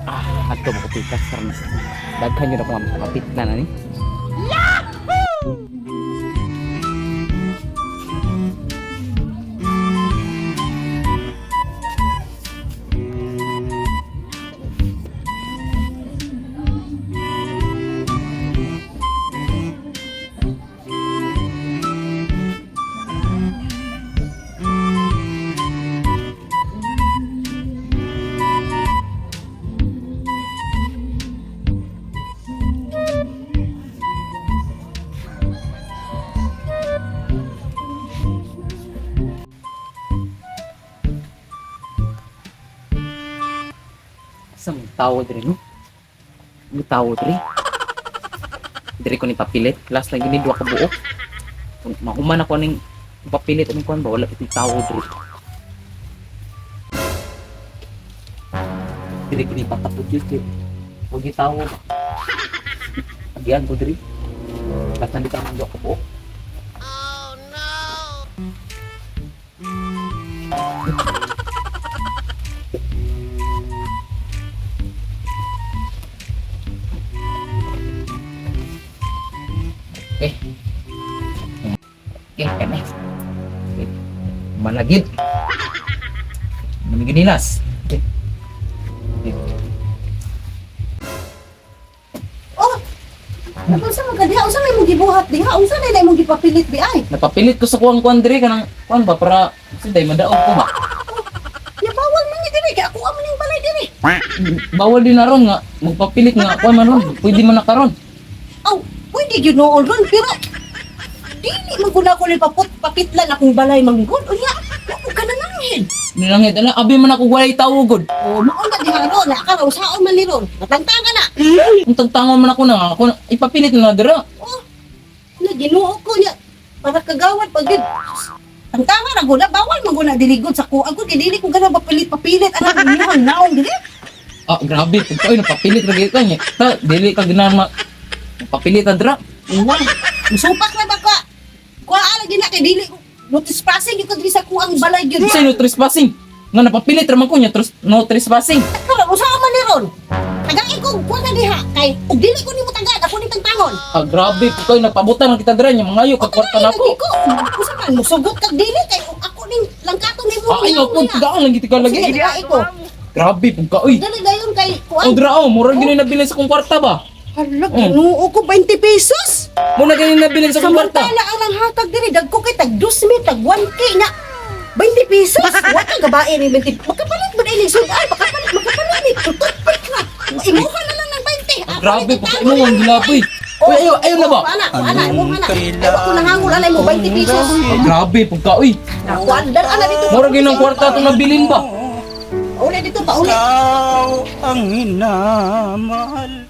Ah, adto mo pikas karon. Daghan yun ako nga makapit na na ni. Sa mong tawo diri no? May tawo diri. Diri ko ni papilit. Last lang gini duha ka buok. Kung mahuman ako ning papilit aning kuan ba wala pitoy tawo diri. Diri ko ni patapot yun kay wag yung tawo ba. Agian ko diri. Last na dito ang duha ka buok. Okay. Okay, keme. Okay. Malagid. Namiginilas. Okay. Okay. Oh! Unsa man ka diha? Unsa may imong gibuhat diha? Unsa na imong gipapilit bi ay? Napapilit ko sa kuwang kuwan diri kanang kuwan ba para sinday madaog ko ba. Ya bawal man ni diri kay ako man ning balay diri. Bawal din na ron nga magpapilit nga kuwan man ron. Pwede man na karon. Aw, pwede gyud noon ron pero dili man gud ako ni paput papitlan akong balay manggod. Unya, wa ko ka nanganghin. Nilangit ala abi man ako walay tawo gud. Oh, maon ka diha ron, na ka usaon man ni ron. Matangtang ka na. Ang tagtangon man ako na ako na, ipapilit na dira. Oh, na Ginoo ko niya para kagawad pag yun. Tangtanga ra gud, bawal man gud na dili gud sa kuan ko kay dili ko gana papilit papilit anak inyo naong dili. Ah, grabe pag oy napapilit ra gyud ka niya. Ta dili ka ganahan ma papilit na dira. Uwa, musupak na ba ka? Kuha lagi na kay dili ko no trespassing gyud ko diri sa kuang balay gyud. Sa no trespassing. Nga napapilit ra man ko niya no trespassing. Karon usa man ni ron. Tagai ko kuha na diha kay ug dili ko nimo tagaan ako ni tangtangon. Ah, grabe po kayo, nagpabutan lang kita dira niya, mga ayo, kagkwarta na Tagay ako. lagi ko. Usa man musugot kag dili kay ug ako ning langkaton nimo. Ah, ayaw po, tagaan lang kita ka lagi. Sige, tagay ko. Grabe po ka, uy. Dali dayon kay kuan. Oh, dira oh, murag gini nabilin sa kong kwarta ba? Hala, Ginoo ko 20 pesos. Muna gini nabilin sa kong kwarta. Samantala ang nanghatag diri dagko kay tag 2,000, tag 1K na 20 pesos. Wa ka gabae ni 20. Makapalit ba dili sud-an? Makapalit, makapalit ni tutupik na. Imuha na lang ng 20. Ah, grabe po ka, imo ang gilaboy. Uy, ayaw, ayaw na ba? Ana, ana, imuha na. Ay, wa ko nangangol alay mo 20 pesos. Ah, grabe po ka, uy. Kuan dar ana dito. Murag gini ang kwarta itong nabilin ba? Uli dito pa uli. Ikaw ang minamahal.